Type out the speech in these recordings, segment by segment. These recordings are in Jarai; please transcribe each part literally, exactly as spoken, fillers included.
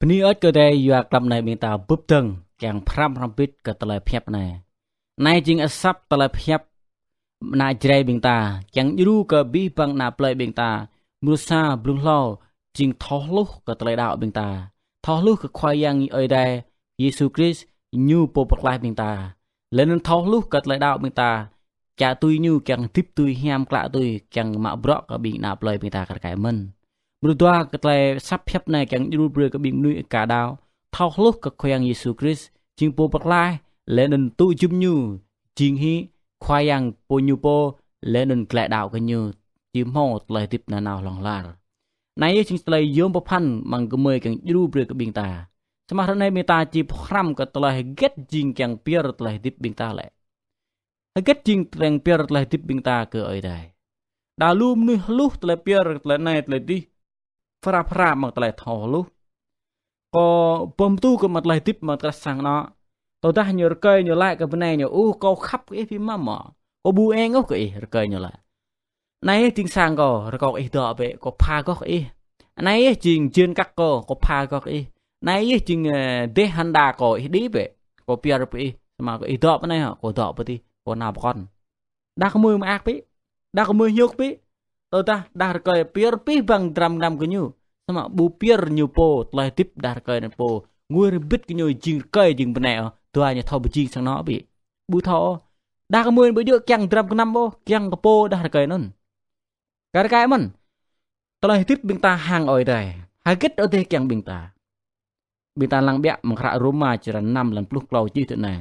Bơni hơơč kơ Ơi Adai yua klăm anai ƀing ta bưp dơ̆ng, kiăng pơhrăm hrŏm hơbĭt kơ tơlơi pơhiăp anai. Anai jing asăp tơlơi pơhiăp ană Jrai ƀing ta, kiăng djru kơ abih bang ană plơi ƀing ta, mrô sa blung hlâo, jing thâo hluh kơ tơlơi đaŏ ƀing ta. Thâo hluh kơ Khua Yang Ơi Adai, Yêsu Krist, Ñu Pô Pơklaih ƀing ta. Laih anŭn thâo hluh kơ tơlơi đaŏ ƀing ta, čă tui Ñu kiăng hơdip tui hiam klă tui, kiăng mă bruă kơ ƀing ană plơi ƀing ta kar kaĭ mơ̆n. Mrô dua kơ tơlơi asăp pơhiăp anai kiăng djru brơi kơ ƀing mơnuih aka đaŏ, thâo hluh kơ Khua Yang Yêsu Krist, jing Pô Pơklaih, laih anŭn tŭ jum Ñu, jing hĭ Khua Yang pô Ñu pô, laih anŭn glaĭ đaŏ kơ Ñu, či hmâo tơlơi hơdip nanao hlŏng lar. Anai yơh jing tơlơi yôm pơphan amăng gơmơi kiăng djru brơi kơ ƀing ta. Samơ̆ hrơi anai ƀing ta či pơhrăm kơ tơlơi hơget jing kiăng pơyơr tơlơi hơdip ƀing ta lĕ. Hơget jing kiăng pơyơr tơlơi hơdip ƀing ta kơ Ơi Adai. Đa lu mơnuih hluh tơlơi pơyơr tơlơi anai tơlơi adih. Phara phara amăng tơlơi thâo hluh. Kâo pơm tu kơ amăng tơlơi hơdip amăng tơlơi sang anŏ. Tơdah ñu rơkơi ñu laĭ kơ bơnai ñu, ôh, kâo khăp kơ ih biă mă mơ̆. Kâo ƀu eng ôh kơ ih, rơkơi ñu laĭ. Anai yơh jing sang kâo, rơkâo kơ ih dŏ bĕ, kâo pha gŏ kơ ih. Anai yơh jing jên kăk kâo, kâo pha gŏ kơ ih. Anai yơh jing, ơ, dêh hăn đa kâo, ih đĭ bĕ. Kâo pơyơr brơi ih, samơ̆ kơ ih dŏ pơ anai hŏ, kâo dŏ pơ adih, kâo nao pơkŏn. Đah kơ mơi mơak bĕ, đah kơ mơi hiôk bĕ. Tơdah đah rơkơi pơyơr abih bang dram gơnam kơ ñu, samơ̆ ƀu pơyơr ñu pô tơlơi hơdip đah rơkơi anŭn pô. Ngui rơbit kơ ñu jing rơkơi jing bơnai ôh, dua ñu thâo pơjing sang anŏ bĕ. Ƀu thâo ôh. Đah kơ mơi ƀu djơ̆ kiăng dram gơnam ôh, kiăng kơ pô đah rơkơi anŭn. Kar kaĭ mơ̆n. Tơlơi hơdip ƀing ta hăng Ơi Adai. Hơget Ơi Adai kiăng ƀing ta. Ƀing ta lăng biă amăng hră Rôma črăn năm lăn pluh klâo čih tui anai.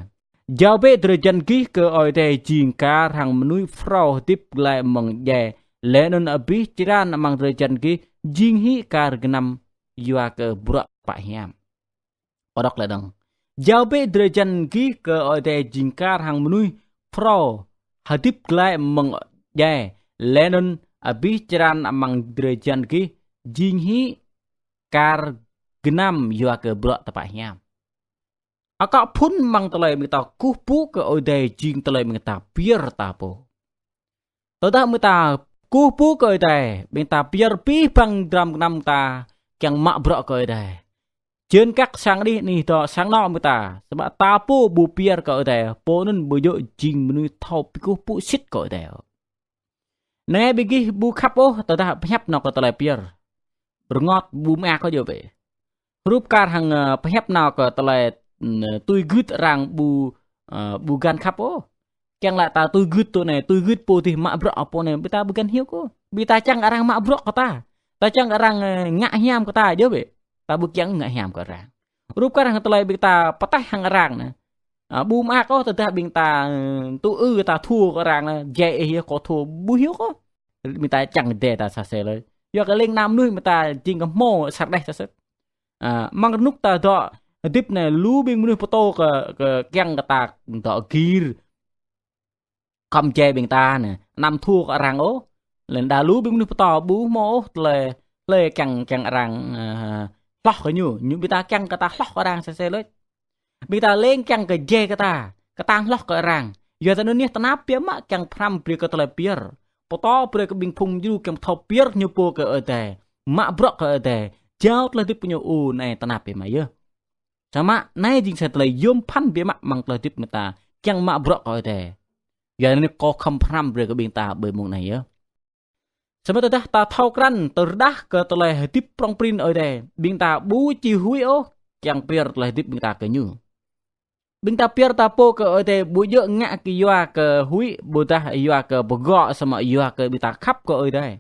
Jao bĕ drơi jan gih kơ Ơi Adai jing kar hăng mơnuih phrâo hơdip glaĭ mơ̆ng djai. Laih anŭn abih črăn amăng drơi jan gih jing hĭ kar gơnam yua kơ bruă tơpă hiam. Kâo đŏk glaĭ dơ̆ng. Jao bĕ drơi jan gih kơ Ơi Adai jing kar hăng mơnuih phrâo hơdip glaĭ mơ̆ng djai. Laih anŭn abih črăn amăng drơi jan gih jing hĭ kar gơnam yua kơ bruă tơpă hiam. Akŏ phŭn amăng tơlơi ƀing ta kơkuh pơpŭ kơ Ơi Adai jing tơlơi ƀing ta pơyơr ta pô. Tơdah ƀing ta kơkuh pơpŭ kơ Ơi Adai, ƀing ta pơyơr abih bang dram gơnam ta kiăng mă bruă kơ Ơi Adai. Jên kăk sang adih anih dŏ sang anŏ ƀing ta, samơ̆ ta pô ƀu pơyơr kơ Ơi Adai, pô anŭn ƀu djơ̆ jing mơnuih thâo kơkuh pơpŭ sĭt kơ Ơi Adai. Anai ƀing gih ƀu khăp ôh, tơdah pơhiăp nao kơ tơlơi pơyơr. Rơngot ƀu mơak ôh djơ̆ bĕ. Hrup kar hăng, ơ, pơhiăp nao kơ tơlơi, ơ, tui gưt arăng ƀu, ơ, ƀu găn khăp ôh. Kiăng laĭ ta tui gưt tui anai, tui gưt pô adih mă bruă pô anai, ƀing ta ƀu găn hiư̆m ôh. Ƀing ta čang arăng mă bruă kơ ta. Ta čang arăng, ơ, ngă hiam kơ ta djơ̆ bĕ. Ta ƀu kiăng ngă hiam kơ arăng. Hrup kar hăng tơlơi ƀing ta pơtaih hăng arăng anai. Ơ, ƀu mơak ôh tơdah ƀing ta, ơ, tŭ ư ta thua kơ arăng anai, djai ih yơh kâo thua ƀu hiư̆m ôh. Ƀing ta čang dêh ta sa sel lơi. Yua kơ leng ană mơnuih ƀing ta jing kơ hmâo sa rơđeh sa sel. Ơ, amăng rơnŭk ta dŏ hơdip anai lu ƀing mơnuih pơtô kơ, kơ kiăng kơ ta dŏ gir. Khŏm djai ƀing ta anai, anăm thua kơ arăng ôh. Laih anŭn đa lu ƀing mơnuih pơtô ƀu hmâo ôh tơlơi, tơlơi kiăng, kiăng arăng, ơ, hloh kơ ñu. Ñu ƀing ta kiăng kơ ta hloh kơ arăng sa sel lơi. Ƀing ta leng kiăng kơ djai kơ ta, kơ ta hloh kơ arăng. Yua ta anŭn yơh tơnap biă mă kiăng pơhrăm brơi kơ tơlơi pơyơr. Pơtô brơi kơ ƀing phung djru kiăng thâo pơyơr ñu pô kơ Ơi Adai. Mă bruă kơ Ơi Adai. Jao tơlơi hơdip kơ ñu ơ anai tơnap biă mă yơh. Samơ̆ anai jing sa tơlơi yôm phăn biă mă amăng tơlơi hơdip ƀing ta kiăng mă bruă kơ Ơi Adai. Yua anŭn kâo khŏm pơhrăm brơi kơ ƀing ta ƀơi mông anai yơh. Samơ̆ tơdah ta thâo krăn tơrơđah kơ tơlơi hơdip prŏng prin Ơi Adai, ƀing ta ƀu či huĭ ôh kiăng pơyơr tơlơi hơdip ƀing ta kơ ñu. Ƀing ta pơyơr ta pô kơ Ơi Adai ƀu djơ̆ ngă kơ yua kơ huĭ, ƀôdah yua kơ pơgŏ samơ̆ yua kơ ƀing ta khăp kơ Ơi Adai.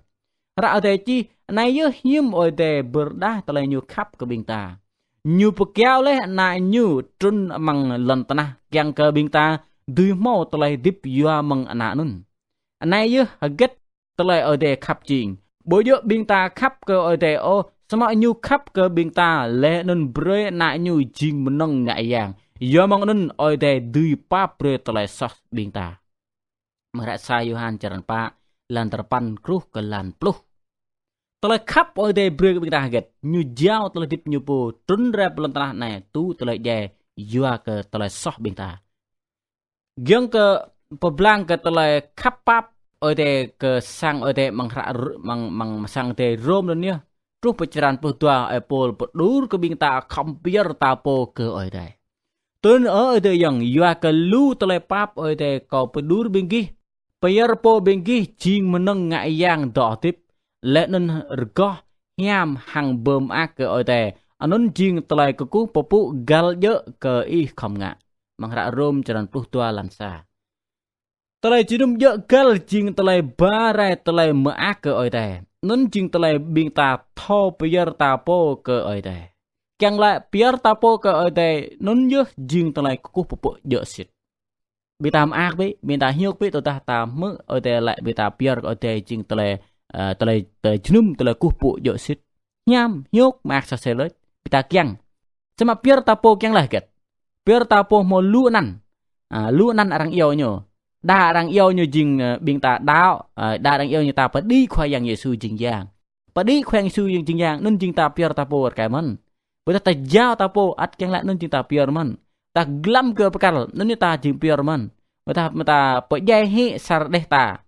Hră Ơi Adai čih, anai yơh hiư̆m Ơi Adai pơrơđah tơlơi ñu khăp kơ ƀing ta. Ñu pơkiaŏ laih ană ñu trŭn amăng lŏn tơnah kiăng kơ ƀing ta dưi hmâo tơlơi hơdip yua mơ̆ng ană anŭn. Anai yơh hơget tơlơi Ơi Adai khăp jing. Ƀu djơ̆ ƀing ta khăp kơ Ơi Adai ôh, samơ̆ ñu khăp kơ ƀing ta laih anŭn brơi ană ñu jing mơnơ̆ng ngă yang. Yua mơ̆ng anŭn Ơi Adai dưi pap brơi tơlơi soh ƀing ta. Amăng hră sa Yôhan črăn pă, lăn tơpăn truh kơ lăn pluh. Tơlơi khăp Ơi Adai brơi kơ ƀing ta hơget, ñu jao tơlơi hơdip ñu pô trŭn rai pơ lŏn tơnah anai tŭ tơlơi djai yua kơ tơlơi soh ƀing ta. Giŏng kơ pơblang kơ tơlơi khăp pap Ơi Adai kơ sang Ơi Adai amăng hră r-, amăng, amăng sang Ơi Adai Rôm anŭn yơh. truh pơ črăn pluh dua, ơi Pôl pơđur kơ ƀing ta khŏm pơyơr ta pô kơ Ơi Adai. Tui anŭn ơ ơi adơi ayŏng, yua kơ lu tơlơi pap Ơi Adai kâo pơđur ƀing gih, pơyơr pô ƀing gih jing mơnơ̆ng ngă yang dŏ hơdip, laih anŭn rơgoh hiam hăng pơmơak kơ Ơi Adai, anŭn jing tơlơi kơkuh pơpŭ găl djơ̆ kơ ih khŏm ngă. Amăng hră Rôm črăn pluh dua, lan sa. Tơlơi jơnum djơ̆ găl jing tơlơi ba rai tơlơi mơak kơ Ơi Adai. Anŭn jing tơlơi ƀing ta thâo pơyơr ta pô kơ Ơi Adai. Kiăng laĭ pơyơr ta pô kơ Ơi Adai, anŭn yơh jing tơlơi kơkuh pơpŭ djơ̆ sĭt. Ƀing ta mơak bĕ, ƀing ta hiơ̆k bĕ, tơdah ta hmư̆ Ơi Adai laĭ ƀing ta pơyơr kơ Ơi Adai jing tơlơi, ơ, tơlơi, tơlơi jơnum, tơlơi kơkuh pơpŭ djơ̆ sĭt. Hiam, hiơ̆k, mơak sa sel lĕ, ƀing ta kiăng. Samơ̆ pơyơr ta pô kiăng laih hơget? Pơyơr ta pô hmâo lu anăn. A, lu anăn arăng iâu ñu. Đa arăng iâu ñu jing, ơ, ƀing ta đaŏ, ơ, đa arăng iâu ñu ta pơđĭ Khua Yang Yêsu jing Yang. Pơđĭ Khua Yang Yêsu jing, jing Yang, anŭn jing ta pơyơr ta pô rơkơi mơ̆n. Ƀôdah ta jao ta pô, ăt kiăng laĭ anŭn jing ta pơyơr mơ̆n. Ta glăm kơ pơkăl, anŭn ñu ta jing pơyơr mơ̆n. Ƀôdah mơ̆ ta pơdjai hĭ sa rơđeh ta.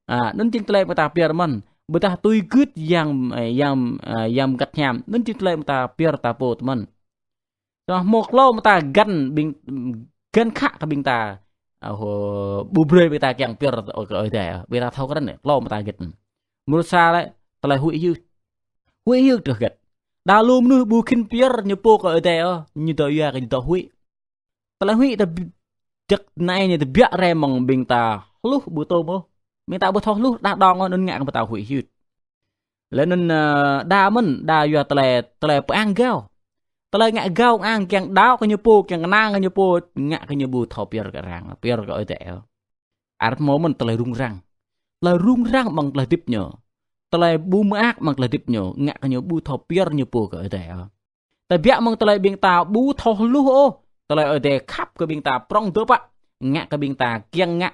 A, anŭn jing tơlơi mơ̆ ta pơyơr mơ̆n. Ƀôdah tui gưt yang, ơ, yang, ơ, yang mơngăt hiam, anŭn jing tơlơi mơ̆ ta pơyơr ta pô tơ mơ̆n. Samơ̆ hmâo klâo mơ̆ ta găn ƀing, găn khă kơ ƀing ta, ơ, ƀu brơi ƀing ta kiăng pơyơr kơ Ơi Adai, ƀing ta thâo krăn, klâo mơ̆ ta gĭt. Mrô sa lĕ, tơlơi huĭ hyưt. Huĭ hyưt truh hơget? Đa lu mơnuih ƀu khĭn pơyơr ñu pô kơ Ơi Adai ôh, ñu dŏ yua kơ ñu dŏ huĭ. Tơlơi huĭ ta bi-, jăk anai ñu tơbiă rai mơ̆ng ƀing ta hluh ƀu tôm ôh. Ƀing ta ƀu thâo hluh rơđah đong ôh, anŭn ngă kơ ƀing ta huĭ hyưt. Laih anŭn, ơ, đa mơ̆n, đa yua tơlơi, tơlơi pơang gao. Tơlơi ngă gao ang kiăng đaŏ kơ ñu pô, kiăng kơnang kơ ñu pô, ngă kơ ñu ƀu thâo pơyơr kơ arăng, pơyơr kơ Ơi Adai ôh. Arăng hmâo mơ̆n tơlơi rŭng răng. Tơlơi rŭng răng amăng tơlơi hơdip ñu. Tơlơi ƀu mơak amăng tơlơi hơdip ñu, ngă kơ ñu ƀu thâo pơyơr ñu pô kơ Ơi Adai ôh. Tơbiă mơ̆ng tơlơi ƀing ta ƀu thâo hluh ôh, tơlơi Ơi Adai khăp kơ ƀing ta prŏng dơ̆ pă, ngă kơ ƀing ta kiăng ngă,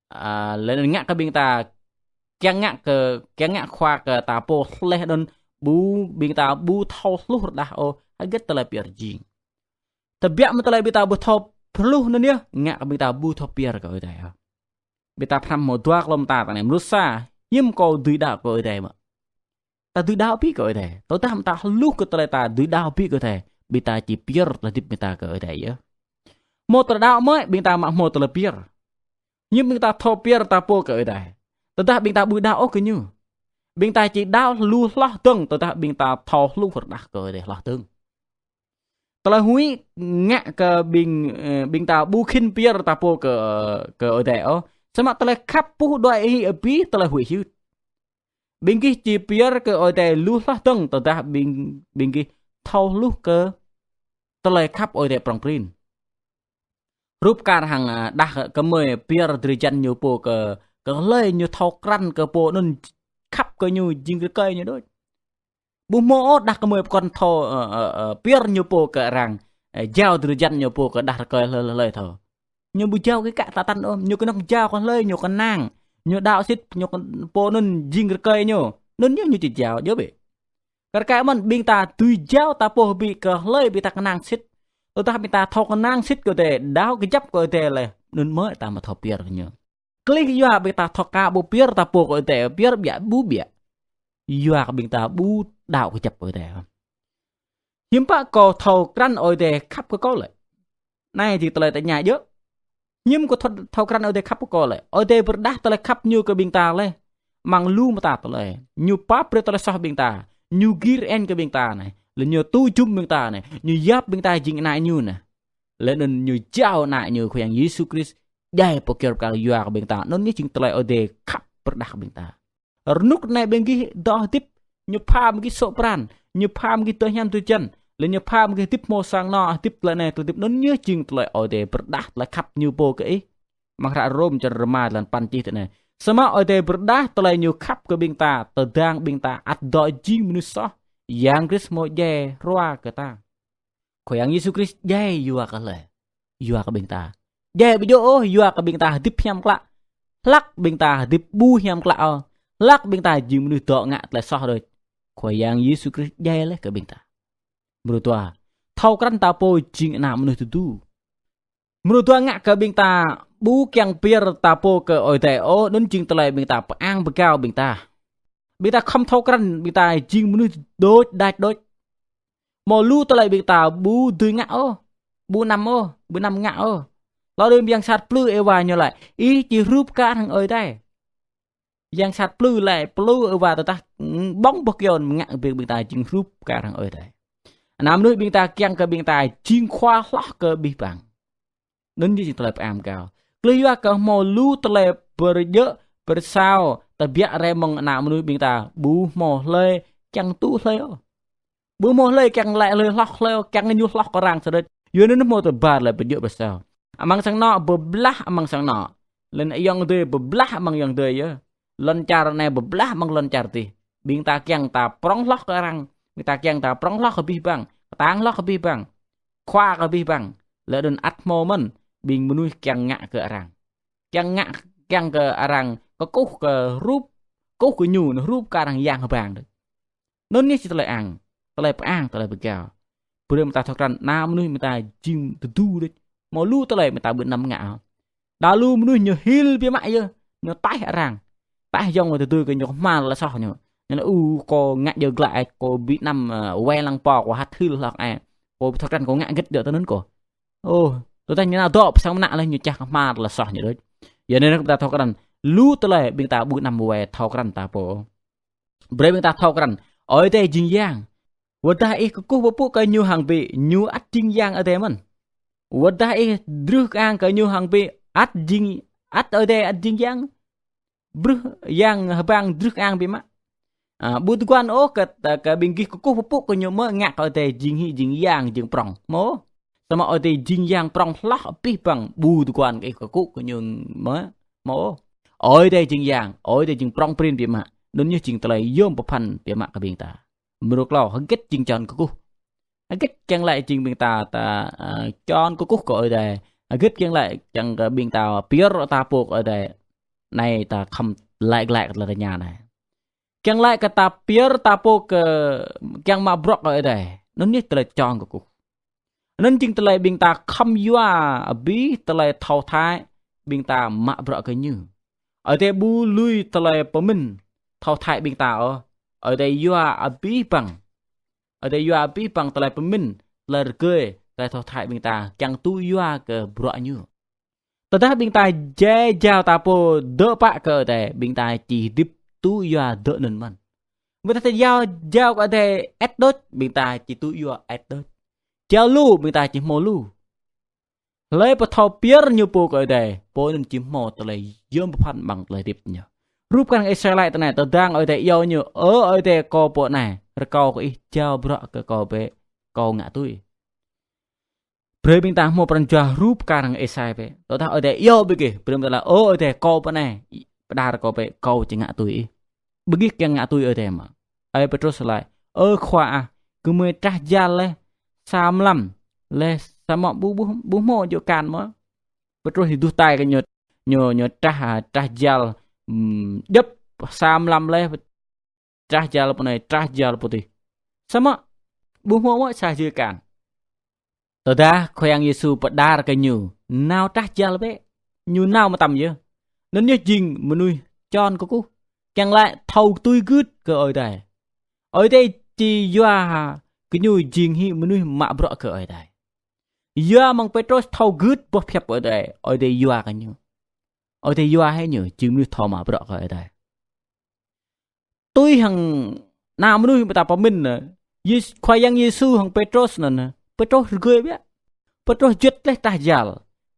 a, laih anŭn ngă kơ ƀing ta kiăng ngă kơ, kiăng ngă khua kơ ta pô laih anŭn ƀu, ƀing ta ƀu thâo hluh rơđah ôh, hơget tơlơi pơyơr jing. Tơbiă mơ̆ng tơlơi ƀing ta ƀu thâo hluh anŭn yơh, ngă kơ ƀing ta ƀu thâo pơyơr kơ Ơi Adai ôh. Ƀing ta pơhrăm hmâo dua klâo mơta tơ anai, mrô sa, hiư̆m kâo dưi đaŏ kơ Ơi Adai mơ̆? Ta dưi đaŏ ƀĭ kơ Ơi Adai. Tơdah mơ̆ ta hluh kơ tơlơi ta dưi đaŏ ƀĭ kơ Ơi Adai, ƀing ta či pơyơr tơlơi hơdip ƀing ta kơ Ơi Adai yơh. Hmâo tơlơi đaŏ mơ̆, ƀing ta mă hmâo tơlơi pơyơr. Hiư̆m ƀing ta thâo pơyơr ta pô kơ Ơi Adai? Tơdah ƀing ta ƀu đaŏ ôh kơ ñu. Ƀing ta či đaŏ lu hloh dơ̆ng, tơdah ƀing ta thâo hluh rơđah kơ Ơi Adai hloh dơ̆ng. Tơlơi huĭ ngă kơ ƀing, ơ, ƀing ta ƀu khĭn pơyơr ta pô kơ, kơ Ơi Adai ôh. Samơ̆ tơlơi khăp puh đuaĭ hĭ abih tơlơi huĭ hyưt. Ƀing gih či pơyơr kơ Ơi Adai lu hloh dơ̆ng tơdah ƀing, ƀing gih thâo hluh kơ tơlơi khăp Ơi Adai prŏng prin. Hrup kar hăng, a, đah kơmơi pơyơr drơi jăn ñu pô kơ, kơ hlơi ñu thâo krăn kơ pô anŭn khăp kơ ñu jing rơkơi ñu đôč. Ƀu hmâo ôh đah kơmơi pơkŏn thâo, ơ, ơ, ơ, pơyơr ñu pô kơ arăng, ơ, jao drơi jăn ñu pô kơ đah rơkơi hlơi hlơi hlơi thâo. Ñu ƀu jao kơ kă tơtăn ôh, ñu kơnơ̆ng jao kơ hlơi ñu kơnang. Ñu đaŏ sĭt, ñu kơ pô anŭn jing rơkơi ñu. Anŭn ñu, ñu či jao, djơ̆ bĕ. Kar kaĭ mơ̆n ƀing ta dưi jao ta pô ƀĭ kơ hlơi ƀing ta kơnang sĭt. Tơdah ƀing ta thâo kơnang sĭt kơ Ơi Adai, đaŏ kơjăp kơ Ơi Adai laih, anŭn mơ̆ ta mă thâo pơyơr kơ ñu. Klih yua ƀing ta thâo ka ƀu pơyơr ta pô kơ Ơi Adai, pơyơr biă ƀu biă. Yua kơ ƀing ta ƀu đaŏ kơjăp kơ Ơi Adai. Hiư̆m pă kâo thâo krăn Ơi Adai khăp kơ kâo lĕ? Anai jing tơlơi tơña djơ̆. Hiư̆m kâo thâo, thâo krăn Ơi Adai khăp kơ kâo lĕ? Ơi Adai pơrơđah tơlơi khăp ñu kơ ƀing ta laih amăng lu mơta tơlơi. Ñu pap brơi tơlơi soh ƀing ta. Ñu gir en kơ ƀing ta anai. Laih ñu tŭ jum ƀing ta anai. Ñu yap ƀing ta jing ană ñu anai. Laih anŭn ñu jao ană ñu Khua Yang Yêsu Krist djai pơkyâo pơkal yua kơ ƀing ta. Anŭn ñu jing tơlơi Ơi Adai khăp pơrơđah kơ ƀing ta. Rơnŭk anai ƀing gih dŏ hơdip, ñu pha ƀing gih sŏ pran, ñu pha ƀing gih dŏ hiam drơi jăn, laih ñu pha ƀing gih hơdip hmâo sang anŏ, hơdip tơlơi anai tơlơi hơdip, anŭn ñu jing tơlơi Ơi Adai pơrơđah tơlơi khăp ñu pô kơ ih. Amăng hră Rôm črăn rơma, lan păn čih tui anai: Samơ̆ Ơi Adai pơrơđah tơlơi ñu khăp kơ ƀing ta, tơdang ƀing ta ăt dŏ jing mơnuih soh, Yang Krist hmâo djai hrua kơ ta. Khua Yang Yêsu Krist djai yua kơ hlơi? Yua kơ ƀing ta. Djai ƀu djơ̆ ôh yua kơ ƀing ta hơdip hiam klă. Hlăk ƀing ta hơdip ƀu hiam klă ôh. Hlăk ƀing ta jing mơnuih dŏ ngă tơlơi soh đôč, Khua Yang Yêsu Krist djai laih kơ ƀing ta. Mrô dua, thâo krăn ta pô jing ană mơnuih tơdu. Mrô dua ngă kơ ƀing ta ƀu kiăng pơyơr ta pô kơ Ơi Adai ôh, anŭn jing tơlơi ƀing ta pơang pơgao ƀing ta. Ƀing ta khŏm thâo krăn, ƀing ta jing mơnuih đôč đač đôč. Hmâo lu tơlơi ƀing ta ƀu dưi ngă ôh, ƀu năm ôh, ƀu năm ngă ôh. Laih dơ̆ng yang sat plư Êwa ñu laĭ: Ih či hrup kar hăng Ơi Adai. Yang sat plư laĭ, plư Êwa tơdah, mm, ƀơ̆ng boh kyâo ngă ƀing, ƀing ta jing hrup kar hăng Ơi Adai. Ană mơnuih ƀing ta kiăng kơ ƀing ta jing khua hloh kơ abih bang. Anŭn yơh jing tơlơi pơang pơgao. Tơlơi yua kơ hmâo lu tơlơi pơrơjơ̆, pơrơsao, tơbiă rai mơ̆ng ană mơnuih ƀing ta, ƀu hmâo hlơi kiăng tŭ hlơi ôh. Ƀu hmâo hlơi kiăng laĭ hlơi hloh hlơi ôh, kiăng ñu hloh kơ arăng sơđĕč. Yua anŭn hmâo tơbiă tơlơi pơrơjơ̆ pơrơsao. Amăng sang anŏ pơblah amăng sang anŏ. Lŏn ayŏng adơi pơblah amăng ayŏng adơi yơh. Lŏn čar anai pơblah amăng lŏn čar adih. Ƀing ta kiăng ta prŏng hloh kơ arăng. Ƀing ta kiăng ta prŏng hloh kơ abih bang. Kơtang hloh kơ abih bang. Khua kơ abih bang. Laih anŭn ăt hmâo mơ̆n ƀing mơnuih kiăng ngă kơ arăng. Kiăng ngă, kiăng kơ arăng kơkuh kơ hrup, kơkuh kơ ñu, hrup kơ arăng yang hơbang đôč. Anŭn yơh jing tơlơi ang, tơlơi pơang, tơlơi pơgao. Brơi ƀing ta thâo krăn, ană mơnuih ƀing ta jing tơdu đôč. Hmâo lu tơlơi ƀing ta ƀu năm ngă. Đa lu mơnuih ñu hil biă mă yơh, ñu taih arăng. Taih ayŏng tơdu kơ ñu kơhma̱l tơlơi soh ñu. Ñu laĭ: Ơ, kâo ngă djơ̆ glaĭ, kâo ƀu năm, ơ, wai lăng pô, kâo hăt hil hloh ai. Kâo ƀu thâo krăn kâo ngă hơget djơ̆ tui anŭn kâo. Ơ, tơdah ñu nao dŏ pơ sang mơnă laih ñu čah kơhma̱l tơlơi soh ñu đôč. Yua anŭn ƀing ta thâo krăn, lu tơlơi ƀing ta ƀu năm wai thâo krăn ta pô. Brơi ƀing ta thâo krăn, Ơi Adai jing yang. Wơ̆t tơdah ih kơkuh pơpŭ kơ ñu hăng bĕ, ñu ăt jing yang Ơi Adai mơ̆n. Wơ̆t tơdah ih drưh kơang kơ ñu hăng bĕ, ăt jing, ăt Ơi Adai ăt jing yang. Bruă yang hơbang drưh kơang biă mă. Ă, ƀu tơguan ôh kơ, kơ ƀing gih kơkuh pơpŭ kơ ñu mơ̆ ngă kơ Ơi Adai jing hĭ jing yang jing prŏng. Hmâo. Samơ̆ Ơi Adai jing yang prŏng hloh abih bang, ƀu tơguan kơ ih kơkuh kơ ñu mơ̆. Hmâo. Ơi Adai jing yang, Ơi Adai jing prŏng prin biă mă. Anŭn yơh jing tơlơi yom pơphan biă mă kơ ƀing ta. Mrô klâo, hơget jing čon kơkuh. Hơget kiăng laĭ jing ƀing ta, ta, ă, čon kơkuh kơ Ơi Adai. Hơget kiăng laĭ kiăng kơ ƀing ta pơyơr ta pô kơ Ơi Adai. Anai ta khŏm laĭ glaĭ kơ tơlơi tơña anai. Kiăng laĭ kơ ta pơyơr ta pô kơ kiăng mă bruă kơ Ơi Adai. Anŭn yơh tơlơi čon kơkuh. Anŭn jing tơlơi ƀing ta khŏm yua abih tơlơi thâo thai ƀing ta mă bruă kơ ñu. Ơi Adai ƀu lui tơlơi pơmĭn thâo thai ƀing ta ôh. Ơi Adai yua abih bang. Ơi Adai yua abih bang tơlơi pơmĭn, tơlơi rơgơi, tơlơi thâo thai ƀing ta, kiăng tŭ yua kơ bruă ñu. Tơdah ƀing ta jai jao ta pô dŏ pă kơ Ơi Adai, ƀing ta či hơdip tŭ yua dŏ anŭn mơ̆n. Ƀing ta jao, jao kơ Ơi Adai ĕt đôč, ƀing ta či tŭ yua ĕt đôč. Jao lu, ƀing ta či hmâo lu. Hlơi pô thâo pơyơr ñu pô kơ Ơi Adai, pô anŭn či hmâo tơlơi yom pơphan amăng tơlơi hơdip ñu. Hrup kơ arăng Êsai laĭ tui anai, tơdang Ơi Adai iâu ñu, Ơ Ơi Adai kâo pô anai, rơkâo kơ ih jao bruă kơ kâo bĕ, kâo ngă tui. Brơi ƀing ta hmâo pran jua hrup kơ arăng Êsai bĕ. Tơdah Ơi Adai iâu ƀing gih, brơi ƀing ta laĭ, Ơ Ơi Adai kâo pơ anai, pơđar kâo bĕ, kâo či ngă tui ih. Ƀing gih kiăng ngă tui Ơi Adai mơ̆. Ơi Pêtrôs laĭ, Ơ Khua ah, gơmơi trah jal laih sa mlam, laih samơ̆ ƀu, ƀu, ƀu hmâo djơ̆ akan mơ̆. Pêtrôs či duh tai kơ ñu, ñu, ñu trah, trah jal, ưm, djŏp sa mlam laih, trah jal pơ anai, trah jal pơ adih. Samơ̆ ƀu hmâo mơ̆ sa djơ̆ akan. Tơdah Khua Yang Yêsu pơđar kơ ñu, nao trah jal bĕ, ñu nao mơtam yơh. Anŭn yơh jing mơnuih čon kơkuh, kiăng laĭ thâo tui gưt kơ Ơi Adai. Ơi Adai či yua kơ ñu jing hĭ mơnuih mă bruă kơ Ơi Adai. Yua mơ̆ng Pêtrôs thâo gưt boh pơhiăp Ơi Adai, Ơi Adai yua kơ ñu. Ơi Adai yua hĭ ñu jing mơnuih thâo mă bruă kơ Ơi Adai. Tui hăng ană mơnuih ƀing ta pơmĭn anai, Yês-, Khua Yang Yêsu hăng Pêtrôs anŭn, Pêtrôs rơgơi biă. Pêtrôs juăt laih trah jal.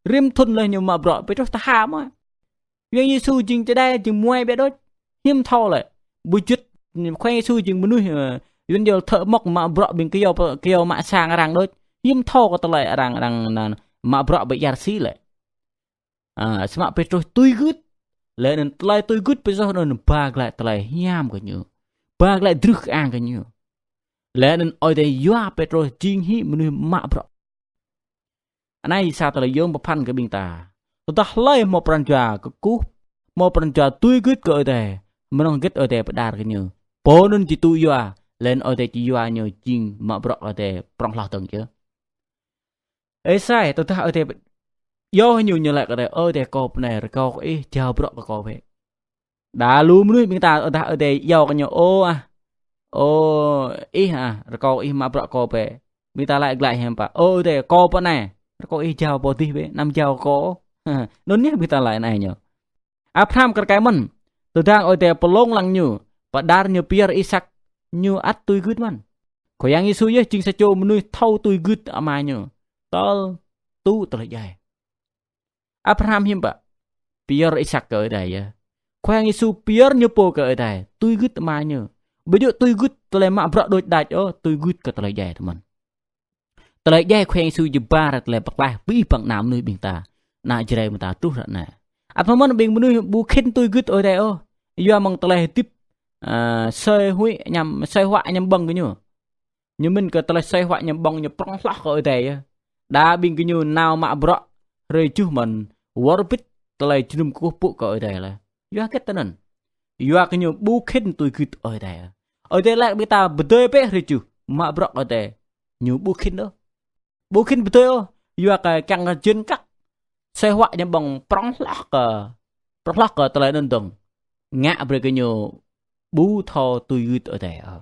Rĭm thŭn laih ñu mă bruă, Pêtrôs tơha mơ̆. Yang Yêsu jing čơđai, jing muai biă đôč. Hiư̆m thâo lĕ. Ƀu juăt, Khua Yang Yêsu jing mơnuih, ơ, yuan yol thợ mộc mă bruă ƀing kơyâo, kơyâo mă sang arăng đôč. Hiư̆m thâo kơ tơlơi arăng, arăng anŭn mă bruă ƀơi ia rơsĭ lĕ. Ă, samơ̆ Pêtrôs tui gưt. Laih anŭn tơlơi tui gưt Pêtrôs anŭn ba glaĭ tơlơi hiam kơ ñu. Ba glaĭ drưh kơang kơ ñu. Laih anŭn Ơi Adai yua Pêtrôs jing hĭ mơnuih mă bruă. Anai sa tơlơi yom pơphan kơ ƀing ta. Tơdah hlơi hmâo pran jua kơkuh, hmâo pran jua tui gưt kơ Ơi Adai, mơnơ̆ng hơget Ơi Adai pơđar kơ ñu, pô anŭn či tŭ yua, laih anŭn Ơi Adai či yua ñu jing mă bruă kơ Ơi Adai prŏng hloh dơ̆ng yơh. Êsai, tơdah Ơi Adai iâu ñu, ñu laĭ kơ Ơi Adai, Ơ Ơi Adai kâo pơ anai, rơkâo kơ ih jao bruă kơ kâo bĕ. Đa lu mơnuih ƀing ta tơdah Ơi Adai iâu kơ ñu, ơ ah, ơ ih ah, rơkâo ih mă bruă kâo bĕ. Ƀing ta laĭ glaĭ hiam pă, ơ Ơi Adai, kâo pơ anai, rơkâo ih jao pơ adih bĕ, anăm jao kâo. Anŭn yơh ƀing ta laĭ anai ñu. Abraham kar kaĭ mơ̆n, tơdang Ơi Adai pơlông lăng ñu, pơđar ñu pơyơr Isak, ñu ăt tui gưt mơ̆n. Khua Yang Yêsu yơh jing sa čô mơnuih thâo tui gưt Ama ñu, tơl tŭ tơlơi djai. Abraham hiư̆m pă pơyơr Isak kơ Ơi Adai yơh. Khua Yang Yêsu pơyơr ñu pô kơ Ơi Adai, tui gưt Ama ñu. Ƀu djơ̆ tui gưt tơlơi mă bruă đôč đač ôh, tui gưt kơ tơlơi djai tơmơ̆n. Tơlơi djai Khua Yang Yêsu jơbar tơlơi pơklaih abih bang ană mơnuih ƀing ta, ană Jrai ƀing ta truh ră anai. Ăt mơ̆n ƀing mơnuih ƀu khĭn tui gưt Ơi Adai ôh, yua mơ̆ng tơlơi hơdip, ơ, sơi huĭ añăm, sơi huă añăm ƀơ̆ng kơ ñu. Ñu mĭn kơ tơlơi sơi huă añăm ƀơ̆ng ñu prŏng hloh kơ Ơi Adai yơh. Đa ƀing gơñu nao mă bruă hrơi juh mơ̆n, wơr bĭt tơlơi jơnum kơkuh pơpŭ kơ Ơi Adai laih. Yua hơget tui anŭn? Yua kơ ñu ƀu khĭn tui gưt Ơi Adai. Ơi Adai laĭ ƀing ta pơdơi bĕ hrơi juh, mă bruă kơ Ơi Adai. Ñu ƀu khĭn ôh. Ƀu khĭn pơdơi ôh. Yua kơ kiăng kơ jên kăk sơi huă añăm ƀơ̆ng prŏng hloh kơ, prŏng hloh kơ tơlơi anŭn dơ̆ng, ngă brơi kơ ñu ƀu thâo tui gưt Ơi Adai ôh.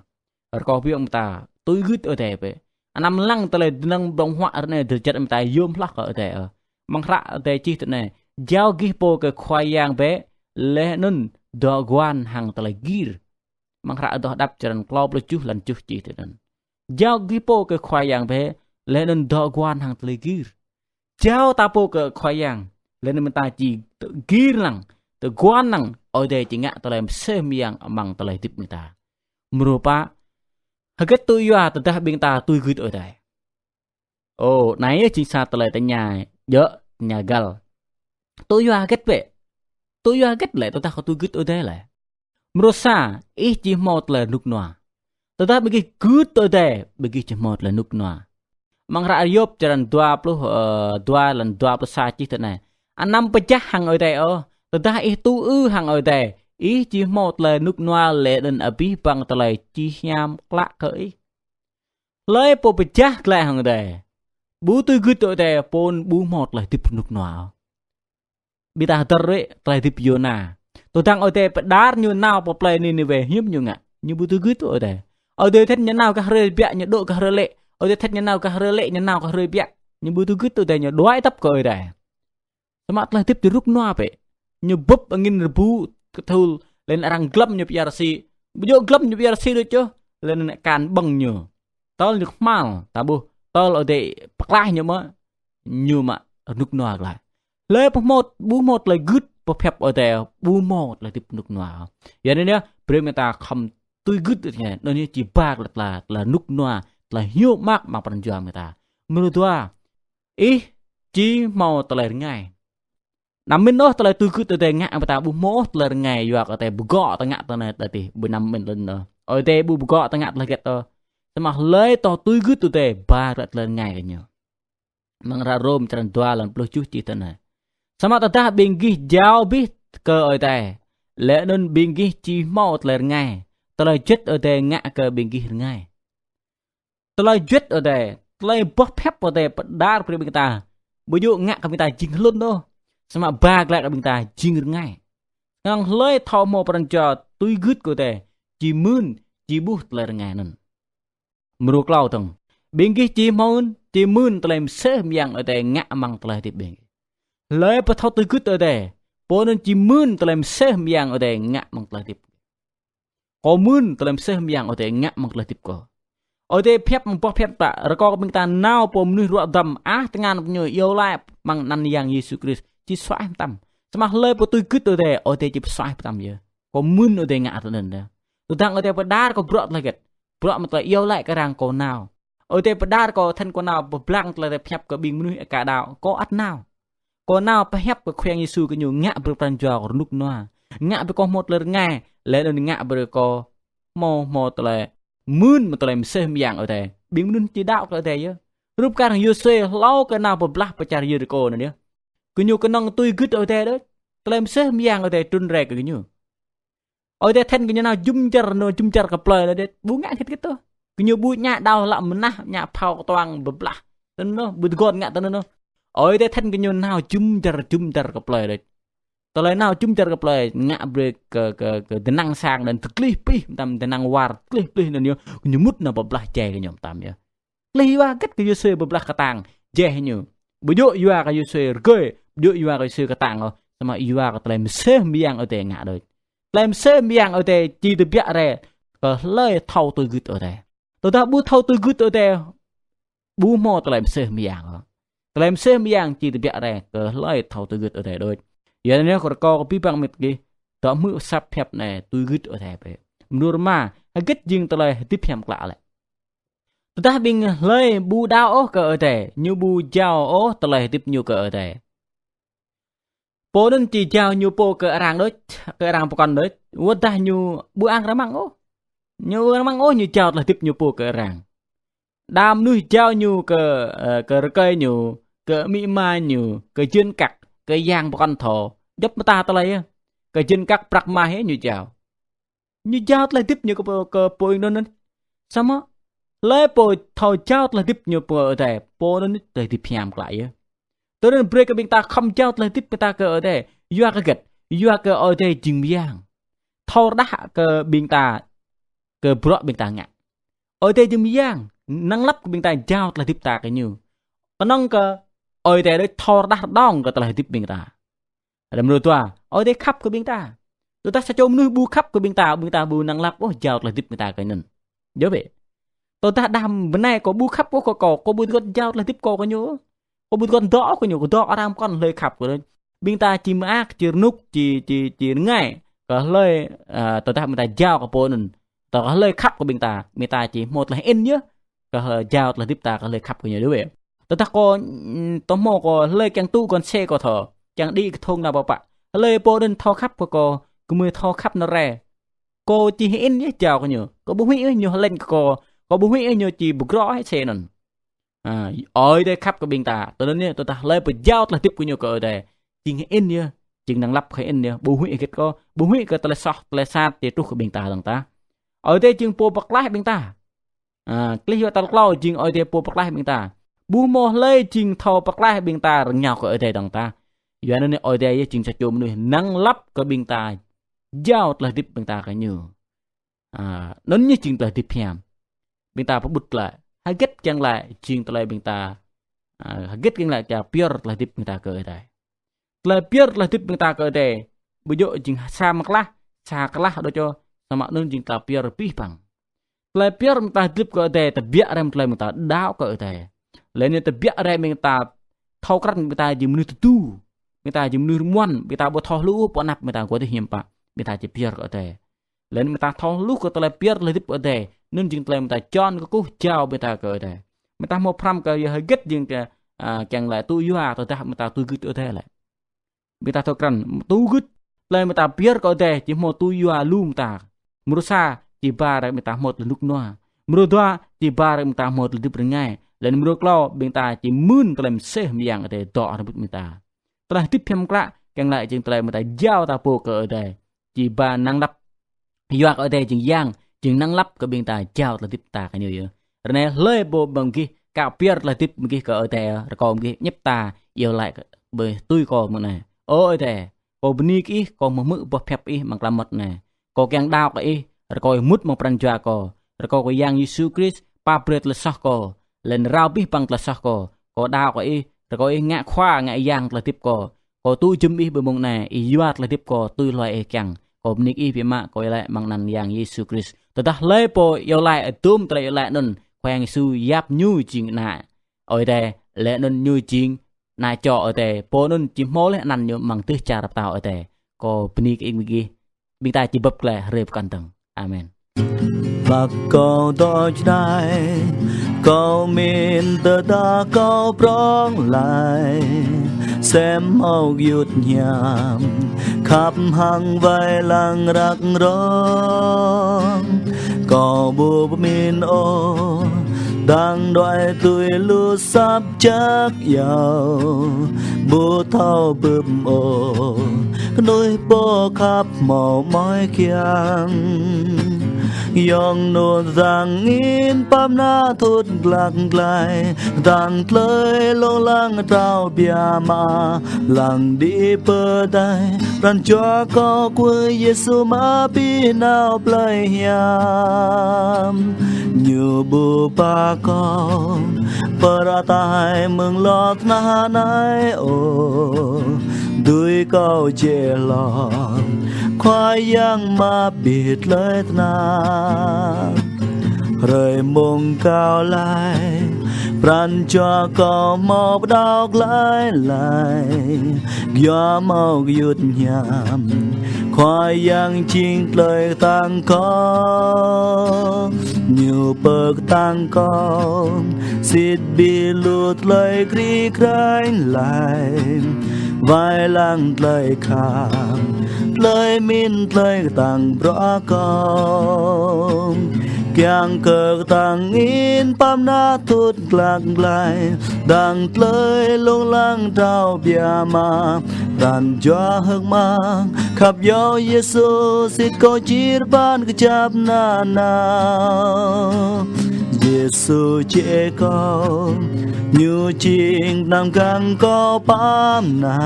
Rơkâo ƀing ta tui gưt Ơi Adai bĕ. Anăm lăng tơlơi dơnăng ƀơ̆ng huă ră anai drơi jăt ƀing ta yôm hloh kơ Ơi Adai ôh. Amăng hră Ơi Adai čih tui anai: Jao gih pô kơ Khua Yang bĕ, laih anŭn dŏ guan hăng tơlơi gir. Amăng hră Adoh Đăp črăn klâo pluh tơjuh, lan tơjuh čih tui anŭn: Jao gih pô kơ Khua Yang bĕ, laih anŭn dŏ guan hăng tơlơi gir. Jao ta pô kơ Khua Yang, laih anŭn ƀing ta či gir lăng, dŏ guan lăng, Ơi Adai či ngă tơlơi mơsêh mơyang amăng tơlơi hơdip ƀing ta. Mrô pă, hơget tŭ yua tơdah ƀing ta tui gưt Ơi Adai? Ơ, anai yơh jing sa tơlơi tơña djơ̆, tơña găl. Tŭ yua hơget bĕ? Tŭ yua hơget lĕ tơdah kâo tui gưt Ơi Adai lĕ? Mrô sa, ih či hmâo tơlơi rơnŭk rơnua. Tơdah ƀing gih gưt Ơi Adai, ƀing gih či hmâo tơlơi rơnŭk rơnua. Amăng hră Yôp črăn dua pluh, ơ, dua, lan dua pluh sa čih tui anai: Anăm pơjah hăng Ơi Adai ôh. Tơdah ih tŭ ư hăng Ơi Adai, ih či hmâo tơlơi rơnŭk rơnua laih anŭn abih bang tơlơi či hiam klă kơ ih. Hlơi pô pơjah glaĭ hăng Ơi Adai, ƀu tui gưt Ơi Adai, pô anŭn ƀu hmâo tơlơi hơdip rơnŭk rơnua. Ƀing ta hơdơr rĕ tơlơi hơdip Yôna. Tơdang Ơi Adai pơđar ñu nao pơ plơi Niniwê, hiư̆m ñu ngă? Ñu ƀu tui gưt Ơi Adai. Ơi Adai thâo ñu nao gah hrơi biă, ñu dŏ gah hrơi lĕ. Ơi Adai thâo ñu nao gah hrơi lĕ, ñu nao gah hrơi biă. Ñu ƀu tui gưt Ơi Adai, ñu đuaĭ tăp kơ Ơi Adai. Samơ̆ tơlơi hơdip či rơnŭk rơnua bĕ. Ñu bưp angĭn rơbŭ kơthul, laih anŭn arăng glăm ñu pơ ia rơsĭ. Ƀu djơ̆ glăm ñu pơ ia rơsĭ đôč ôh, laih anŭn akan ƀơ̆ng ñu. Tơl ñu kơhma̱l, ta ƀuh, tơl Ơi Adai pơklaih ñu mơ̆, ñu mă rơnŭk rơnua glaĭ. Hlơi pô hmâo, ƀu hmâo tơlơi gưt pơhiăp Ơi Adai, ƀu hmâo tơlơi hơdip rơnŭk rơnua. Yua anŭn yơh, brơi ƀing ta khŏm tui gưt Ơi Adai, anŭn yơh či ba tơlơi, tơlơi rơnŭk rơnua, tơlơi hiư̆m mơak amăng pran jua ƀing ta. Mrô dua, ih či hmâo tơlơi rơngai. Anăm mĭn ôh tơlơi tui gưt Ơi Adai ngă ƀing ta ƀu hmâo ôh tơlơi rơngai, yua kơ Ơi Adai pơgŏ ta ngă tơlơi anai tơ adih, ƀu anăm mĭn lŏn ôh. Ơi Adai ƀu pơgŏ ta ngă tơlơi hơget ôh. Samơ̆ hlơi thâo tui gưt Ơi Adai, ba ră tơlơi rơngai kơ ñu. Amăng hră Rôm črăn dua, lan pluh tơjuh čih tui anai: Samơ̆ tơdah ƀing gih jao abih kơ Ơi Adai, laih anŭn ƀing gih či hmâo tơlơi rơngai, tơlơi juăt Ơi Adai ngă kơ ƀing gih rơngai. Tơlơi juăt Ơi Adai, tơlơi boh pơhiăp Ơi Adai pơđar brơi ƀing ta, ƀu djơ̆ ngă kơ ƀing ta jing hlŭn ôh, samơ̆ ba glaĭ kơ ƀing ta jing rơngai. Năng hlơi thâo hmâo pran jua tui gưt kơ Ơi Adai, či mưn, či ƀuh tơlơi rơngai anŭn. Mrô klâo dơ̆ng, ƀing gih či hmâo, či mưn tơlơi mơsêh mơyang Ơi Adai ngă amăng tơlơi hơdip ƀing gih. Hlơi pô thâo tui gưt Ơi Adai, pô anŭn či mưn tơlơi mơsêh mơyang Ơi Adai ngă amăng tơlơi hơdip. Kâo mưn tơlơi mơsêh mơyang Ơi Adai ngă amăng tơlơi hơdip kâo. Ơi Adai pơhiăp amăng boh pơhiăp ta, rơkâo kơ ƀing ta nao pơ mơnuih ruă dăm, ah, tơngan ñu iâu laĭ amăng anăn Yang Yêsu Krist, či suaih mơtam. Samơ̆ hlơi pô tui gưt Ơi Adai, Ơi Adai či pơsuaih mơtam yơh. Kâo mưn Ơi Adai ngă tui anŭn yơh. Tơdang Ơi Adai pơđar kâo bruă tơlơi hơget? Bruă mơ̆ tơlơi iâu laĭ kơ arăng, kâo nao. Ơi Adai pơđar kâo, thâo kâo nao pơblang tơlơi Ơi Adai pơhiăp kơ ƀing mơnuih aka đaŏ, kâo ăt nao. Kâo nao pơhiăp kơ Khua Yang Yêsu kơ ñu ngă brơi pran jua kâo rơnŭk rơnua. Ngă brơi kâo hmâo tơlơi rơngai, laih anŭn ngă brơi kâo hmâo, hmâo tơlơi mưn mơ̆ tơlơi mơsêh mơyang Ơi Adai. Ƀing mơnuih či đaŏ kơ Ơi Adai yơh. Rup kar hăng Yôsuê hlâo kơ nao pơblah pơ čar Yêrikô anŭn yơh. Gơñu kơnơ̆ng tui gưt Ơi Adai đôč. Tơlơi mơsêh mơyang Ơi Adai trŭn rai kơ gơñu. Ơi Adai thâo gơñu nao jum dar, nao jum dar kơ plơi đôč, ƀu ngă hơget hơget ôh. Gơñu ƀu ñă đao lăp mơnah, ñă phao kơtuang pơblah. Tui anŭn ôh, ƀu tơguan ngă tui anŭn ôh. Ơi Adai thâo gơñu nao jum dar, jum dar kơ plơi đôč. Tơlơi nao jum dar kơ plơi ngă brơi kơ, kơ, kơ tơnăng sang anŭn tơklih plih, mơtam tơnăng war tơklih plih anŭn yơh, ñu mŭt nao pơblah jai kơ ñu mơtam yơh. Tơlơi yua hơget kơ Yôsuê pơblah kơtang jai ñu? Ƀu djơ̆ yua kơ Yôsuê rơgơi, ƀu djơ̆ yua kơ Yôsuê kơtang ôh, samơ̆ yua kơ tơlơi mơsêh mơyang Ơi Adai ngă đôč. Tơlơi mơsêh mơyang Ơi Adai či tơbiă rai kơ hlơi thâo tui gưt Ơi Adai. Tơdah ƀu thâo tui gưt Ơi Adai, ƀu hmâo tơlơi mơsêh mơyang ôh. Tơlơi mơsêh mơyang či tơbiă rai kơ hlơi thâo tui gưt Ơi Adai đôč. Yua anŭn yơh kâo rơkâo kơ abih bang mĭt gih, dŏ hmư̆ asăp hiăp anai tui gưt Ơi Adai bĕ. Mơnŭ rơma, hơget jing tơlơi hơdip hiam klă lĕ? Tơdah ƀing hlơi ƀu đaŏ ôh kơ Ơi Adai, ñu ƀu jao ôh tơlơi hơdip ñu kơ Ơi Adai. Pô anŭn či jao ñu pô kơ arăng đôč, kơ arăng pơkŏn đôč, wơ̆t dah ñu ƀu ang rơmang ôh. Ñu ƀu ang rơmang ôh ñu jao tơlơi hơdip ñu pô kơ arăng. Đa mơnuih jao ñu kơ, ơ, kơ rơkơi ñu, kơ amĭ ama ñu, kơ jên kăk, kơ yang pơkŏn thâo, djŏp mơta tơlơi yơh. Kơ jên kăk prăk mah yơh ñu jao. Ñu jao tơlơi hơdip ñu kơ pô, kơ pô ing anŭn. Samơ̆ hlơi pô thâo jao tơlơi hơdip ñu pơ Ơi Adai, pô anŭn tơlơi hơdip hiam klă yơh. Tui anŭn brơi kơ ƀing ta khŏm jao tơlơi hơdip ƀing ta kơ Ơi Adai. Yua kơ hơget? Yua kơ Ơi Adai jing mơyang. Thâo rơđah kơ ƀing ta, kơ bruă ƀing ta ngă. Ơi Adai jing mơyang, năng lăp kơ ƀing ta jao tơlơi hơdip ta kơ ñu. Kơnơ̆ng kơ Ơi Adai đôč thâo rơđah rơđông kơ tơlơi hơdip ƀing ta. Lăm mơnŭ dua, Ơi Adai khăp kơ ƀing ta. Tơdah sa čô mơnuih ƀu khăp kơ ƀing ta, ƀing ta ƀu năng lăp ôh jao tơlơi hơdip ƀing ta kơ anŭn. Djơ̆ bĕ. Tơdah đah bơnai kâo ƀu khăp ôh kơ kâo, kâo ƀu tơgŭt jao tơlơi hơdip kâo kơ ñu. Kâo ƀu tơgŭt dŏ ôh kơ ñu, kâo dŏ arăng pơkŏn hlơi khăp kơ ñu. Ƀing ta či mơak, či rơnŭk, či, či, či rơngai. Kơ hlơi, ơ, tơdah ƀing ta jao kơ pô anŭn. Tơdah hlơi khăp kơ ƀing ta, ƀing ta či hmâo tơlơi hơĭn yơh. Kơ hlơi jao tơlơi hơdip ta kơ hlơi khăp kơ ñu đôč. Tơdah kâo, ưm, tơ hmâo kâo hlơi kiăng tŭ kơn se kâo thâo, kiăng đĭ kơthông nao pơ pă. Hlơi pô anŭn thâo khăp kơ kâo, gơmơi thâo khăp nao rai. Kâo či hơĭn yơh jao kơ ñu. Kâo ƀu huĭ yơh ñu hơlĕng kơ kâo, kâo ƀu huĭ yơh ñu či pơgrŏ hĭ se anŭn. A, Ơi Adai khăp kơ ƀing ta. Tui anŭn yơh, tơdah hlơi pơjao tơlơi hơdip kơ ñu kơ Ơi Adai, jing hơĭn yơh, jing năng lăp hơĭn yơh, ƀu huĭ hơget kâo, ƀu huĭ kơ tơlơi soh, tơlơi sat či truh kơ ƀing ta dơ̆ng tah. Ơi Adai jing pô pơklaih ƀing ta. A, klih yua tal klâo jing Ơi Adai pô pơklaih ƀing ta. Ƀu hmâo hlơi jing thâo pơklaih ƀing ta rơngiao kơ Ơi Adai dơ̆ng tah. Yua anŭn Ơi Adai yơh jing sa čô mơnuih năng lăp kơ ƀing ta jao tơlơi hơdip ƀing ta kơ ñu. A, anŭn yơh jing tơlơi hơdip hiam. Ƀing ta pơƀut glaĭ. Hơget kiăng laĭ jing tơlơi ƀing ta, a, hơget kiăng laĭ kiăng pơyơr tơlơi hơdip ƀing ta kơ Ơi Adai. Tơlơi pơyơr tơlơi hơdip ƀing ta kơ Ơi Adai. Ƀu djơ̆ jing sa mơklah, sa klah đôč ôh, samơ̆ anŭn jing tơlơi pơyơr abih bang. Tơlơi pơyơr ƀing ta hơdip kơ Ơi Adai, tơbiă rai mơ̆ng tơlơi ƀing ta đaŏ kơ Ơi Adai. Laih anŭn tơbiă rai ƀing ta thâo krăn ƀing ta jing mơnuih tơdu. Ƀing ta jing mơnuih rơmuăn, ƀing ta ƀu thâo hluh pơ anăp ƀing ta gua tih hiam pă, ƀing ta či pơyơr kơ Ơi Adai. Laih anŭn ƀing ta thâo hluh kơ tơlơi pơyơr tơlơi hơdip Ơi Adai. Anŭn jing tơlơi ƀing ta čon kơkuh jao ƀing ta kơ Ơi Adai. Ƀing ta hmâo pơhrăm kơ yua hơget jing kơ, a, kiăng laĭ tŭ yua tơdah ƀing ta tui gưt Ơi Adai lĕ. Ƀing ta thâo krăn, tui gưt, tơlơi ƀing ta pơyơr kơ Ơi Adai, či hmâo tui yua lu mơta. Mrô sa, či ba rai ƀing ta hmâo tơlơi rơnŭk rơnua. Mrô dua, či ba rai ƀing ta hmâo tơlơi hơdip rơngai. Laih anŭn mrô klâo, ƀing ta či mưn tơlơi mơsêh mơyang Ơi Adai dŏ hrŏm hơbĭt ƀing ta. Tơlơi hơdip hiam klă, kiăng laĭ jing tơlơi ƀing ta jao ta pô kơ Ơi Adai. Či ba năng lăp. Yua kơ Ơi Adai jing yang, jing năng lăp kơ ƀing ta jao tơlơi hơdip ta kơ ñu yơh. Ră anai hlơi pô ƀing gih, kiăng pơyơr tơlơi hơdip ƀing gih kơ Ơi Adai, rơkâo ƀing gih ñĕp ta, iâu laĭ kơ ƀơi tui kâo mơ̆ng anai. Ơ Ơi Adai, kâo bơni kơ ih, kâo hmư̆ boh hiăp ih amăng tlam mơmŏt anai. Kâo kiăng đaŏ kơ ih, rơkâo ih mŭt amăng pran jua kâo. Rơkâo kơ Yang Yêsu Krist, pap brơi tơlơi soh kâo. Laih anŭn rao abih bang tơlơi soh kâo. Kâo đaŏ kơ ih, rơkâo ih ngă khua, ngă yang tơlơi hơdip kâo. Kâo tŭ jum ih ƀơi mông anai, ih yua tơlơi hơdip kâo tui hloi ih kiăng. Kâo bơni kơ ih biă mă, kâo iâu laĭ amăng anăn Yang Yêsu Krist. Tơdah hlơi pô iâu laĭ, tum tơlơi iâu laĭ anŭn, Khua Yang Yêsu yap ñu jing ană Ơi Adai, laih anŭn ñu jing ană čô Ơi Adai, pô anŭn či hmâo laih anăn ñu amăng dêh čar pơtao Ơi Adai. Kâo bơni kơ ih mơ̆ng gih. Ƀing ta či bưp glaĭ hrơi pơkŏn dơ̆ng. Amen. Ƀă kâo dŏ čơđai, kâo mĭn tơdah kâo prŏng glaĭ, sem hmâo gơyut hiam, khăp hăng wai lăng răk rong. Kâo ƀu pơmĭn ôh, dăng đuaĭ tui lu asăp jak iâu, ƀu thâo bưp ôh, kơnuih pô khăp hmâo mơai kiăng. Yŏng anŭn dang in pap na thut glăk glai, dang tơlơi lông lăng trao biă mă, lăng đĭ pơdai, pran jua kâo kwưh Yêsu mă abih nao plei hiam. Ñu ƀuh ba kâo, pơrơtai mơ̆ng lŏn tơnah anai ôh, dưi kâo jĕ lŏn, Khua Yang mă abih tơlơi tơnap. Hrơi mông kâo laĭ, pran jua kâo hmâo pơđao glaĭ laih, yua hmâo gơyut hiam, Khua Yang jing tơlơi kơtang kâo. Ñu pơkơtang kâo, sĭt abih lu tơlơi kri kraih laih, wai lăng tơlơi khăp, tơlơi mĭn, tơlơi kơtang bruă kâo. Kiăng kơ kơtang in pap na thut glăk glai, dang tơlơi lông lăng trao biă mă, pran jua hơ̆k mơak khăp iâu Yêsu, sĭt kâo čir rơbat kơjăp nanao. Yêsu jĕ kâo, Ñu jing pơnam kiăng kâo pap na,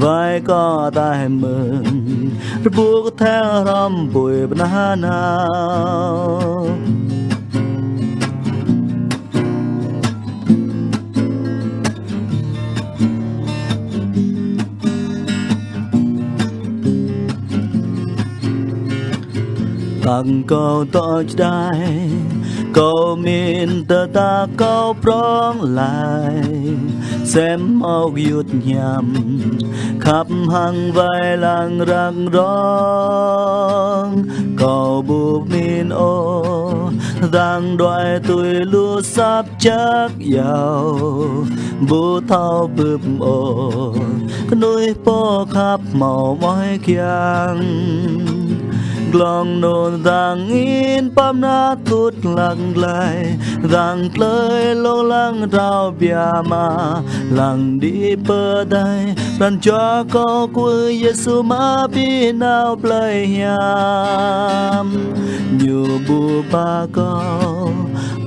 wai kâo ataih mơ̆ng rơbŭ kơthel hrŏm apui pơnah nao. Tơdah kâo dŏ čơđai, kâo mĭn tơdah kâo prŏng laih, sem hmâo gơyut hiam, khăp hăng wai lăng răng rong. Kâo ƀu mĭn ôh, dang đuaĭ tui lu asăp čăk iâu, ƀu thâo bưp ôh, kơnuih pô khăp hmâo mơai kiăng. Glông anŭn dang in pap na thut glăk glai, dang tơlơi lông lăng trao biă mă, lăng đĭ pơdai, pran jua kâo kwưh Yêsu mă abih nao plei hiam. Ñu ƀuh ba kâo,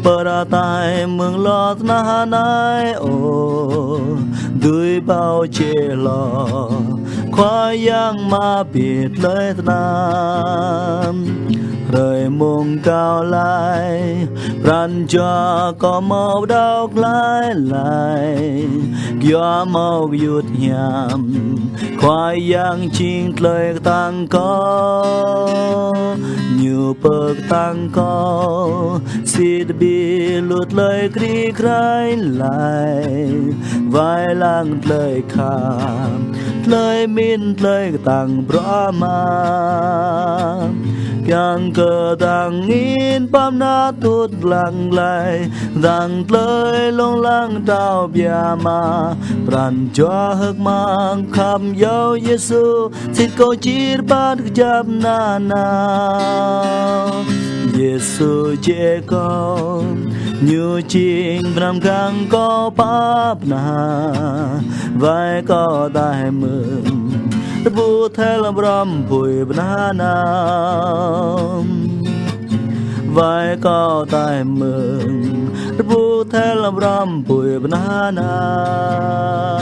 pơrơtai mơ̆ng lŏn tơnah anai ôh, dưi kâo jĕ lŏn, Khua Yang mă abih tơlơi tơnap. Hrơi mông kâo laĭ, pran jua kâo hmâo pơđao glaĭ laih, yua hmâo gơyut hiam, Khua Yang jing tơlơi kơtang kâo. Ñu pơkơtang kâo, sĭt abih lu tơlơi kri kraih laih, wai lăng tơlơi khăp, tơlơi mĭn, tơlơi kơtang bruă mă. Kiăng kơ dang in pap na thut glăk glai, dang tơlơi lông lăng trao biă mă, pran jua hơ̆k mơak khăp iâu Yêsu, sĭt kâo čir rơbat kơjăp nanao. Yêsu jĕ kâo, Ñu jing pơnam kiăng kâo pap na, wai kâo ataih mơ̆ng rơbŭ kơthel hrŏm apui pơnah nao. Wai kâo ataih mơ̆ng rơbŭ kơthel hrŏm apui pơnah nao.